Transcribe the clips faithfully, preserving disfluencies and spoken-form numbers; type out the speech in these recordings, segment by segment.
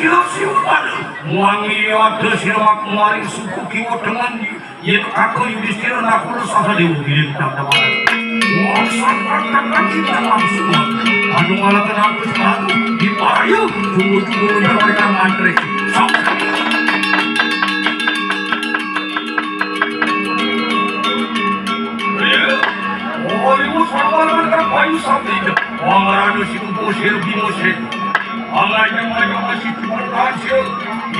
Sira siupan. Wangi ada sira mak maring suku kiwa dengan yen Kakang Yudhistira Nakula Sahadéwa ngiring tatawanan. Wong sangkatang ingkang langsung. Anu ngalaken atus madu, dipayu, tunggu-tunggu mereka mantri. Sok. Oh, ibu sabar, bayu sampai. Wong ranu si kumpul sir bimosir. Angajang-ajang masih cuma hasil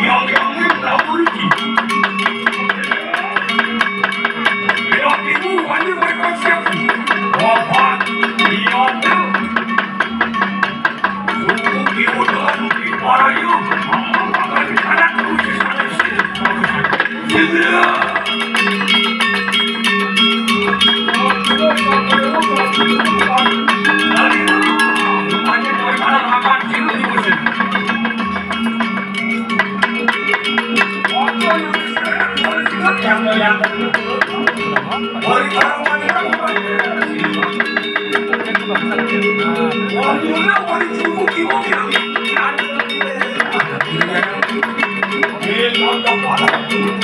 yang yang ini tak berhenti. Bila ibu hanya mereka siap. Wafat. Iya, iya. Suku Kiwudan di Parayu. Akan anak terus di sana sini.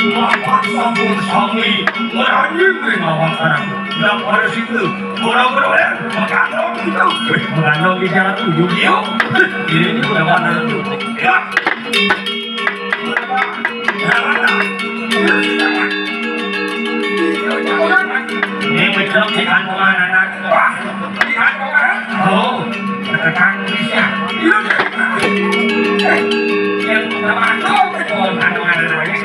Lawan sampun sami ngerangi ring awak karang. Ndak pada situ. Ora-ora, ya. Mengandung gitu. Wih, mengandung bicara tujuh, yuk. Ini juga mana tuh? Ya. Ini mencolok di kandungan anak. Wah, di kandungan. Oh, tekan bisa. Yang pertama, oh, kandungan anak.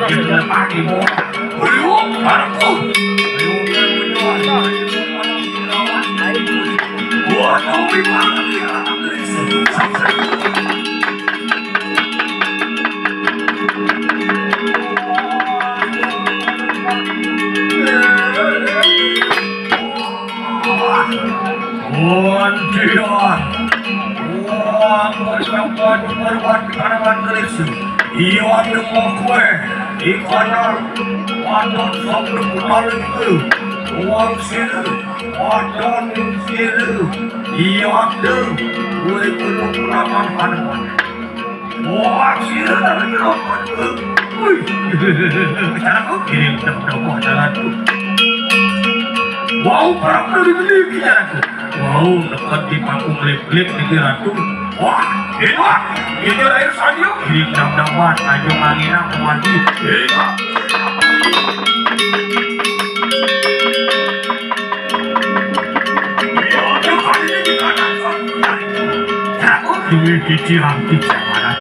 Yang lepas di bawah. Belum, aku. Belum, belum, belum. Waduh, gimana nih? Wondian. Wah, berkat berkat tanaman gelis. Iya, ada mau kue. Ikan, waduh, sampai kemarin itu. Uang sini, waduh, sini. Iya, ada. Kue perlu tanaman tanaman. Wah, sira dari Ratu. Wih, caraku kirim temu-temu caraku. Wau, perang dari beli caraku. Wau, dekat di panggung lip-lip di Ratu. Wah, ini wah, ini air sanyo. Kirim temu-temu aja mangina kemati. Ini wah. Iya, dekat ini di kanan. Caraku duwe ciciran cicak.